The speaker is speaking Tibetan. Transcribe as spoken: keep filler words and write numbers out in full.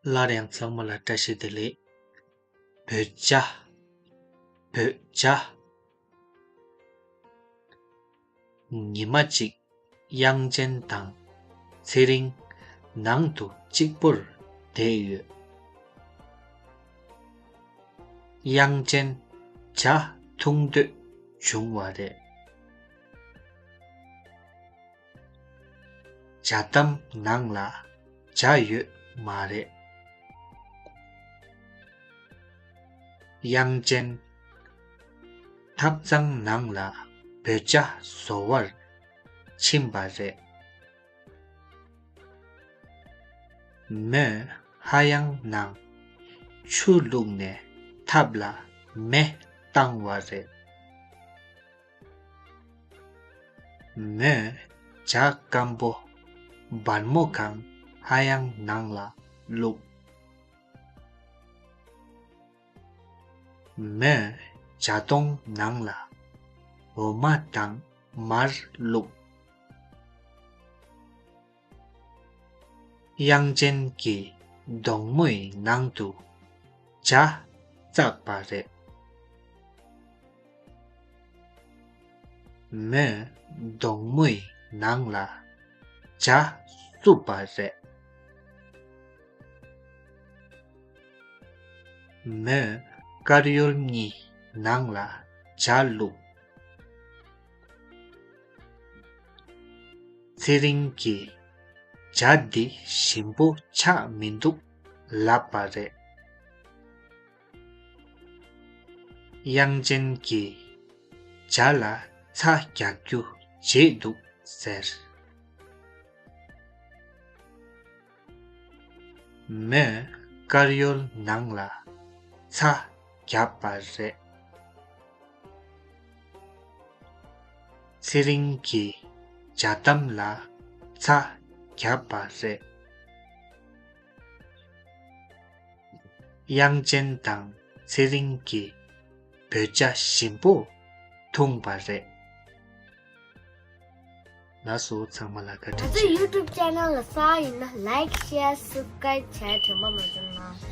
སླར་ཡང་ཚང་མ་ལ་བཀྲ་ཤིས་བདེ་ལེགས། བོད་ཇ། བོད་ཇ། ཉི་མ་གཅིག་དབྱངས་ཅན་དང་ཚེ་རིང་ནང་དུ་གཅིག་པུར་བསྡད་ཡོད། དབྱངས་ཅན་ཇ་འཐུང་འདོད་བྱུང་བ་རེད། ཇ་དམ་ནང་ལ་ཇ་ཡོད་མ་རེད། དབྱངས་ཅན་ཐབ་ཚང་ནང་ལ་བོད་ཇ་བཟོ་བར་ཕྱིན་པ་རེད། མོས་ཧ་ཡང་ནང་ཆུ་བླུགས་ནས་ཐབ་ལ་མེ་བཏང་བ་རེད། མོས་ཇ་སྐམ་པོ་སྦར་མོ་གང་ཧ་ཡང་ནང་ལ་བླུགས། མོས་ཇ་དོང་ནང་ལ་འོ་མ་དང་མར་བླུགས། དབྱངས་ཅན་གྱི་གདོང་མོའི་ནང་དུ་ཇ་བཙགས་པ་རེད། མོས་གདོང་མོའི་ནང་ལ་ཇ་བསུབས་པ་རེད། མོས་དཀར་ཡོལ་གཉིས་ནང་ལ་ཇ་བླུགས། ཚེ་རིང་གིས་ཇ་འདི་ཞིམ་པོ་ཆགས་མི་འདུག་ལབ་པ་རེད། དབྱངས་ཅན་གྱིས་ཇ་ལ་ཚྭ་རྒྱག་རྒྱུ་བརྗེད་འདུག་ཟེར། མོས་དཀར་ཡོལ་ནང་ལ་ཚྭ་བརྒྱབ་པ་རེད། ཚེ་རིང་གིས་ཇ་དམ་ལ་ཚྭ་བརྒྱབ་པ་རེད། དབྱངས་ཅན་དང་ཚེ་རིང་གིས་བོད་ཇ་ཞིམ་པོ་འཐུང་པ་རེད། ལགས་སོ། ཚང་མ་ལ་བཀའ་དྲིན་ང་ཚོའི་ཆེ། YouTube channel ལ་གསར་ཡིན་ན་like, share, subscribe བྱས་དྲན་པ་མ་བྱུང་ན།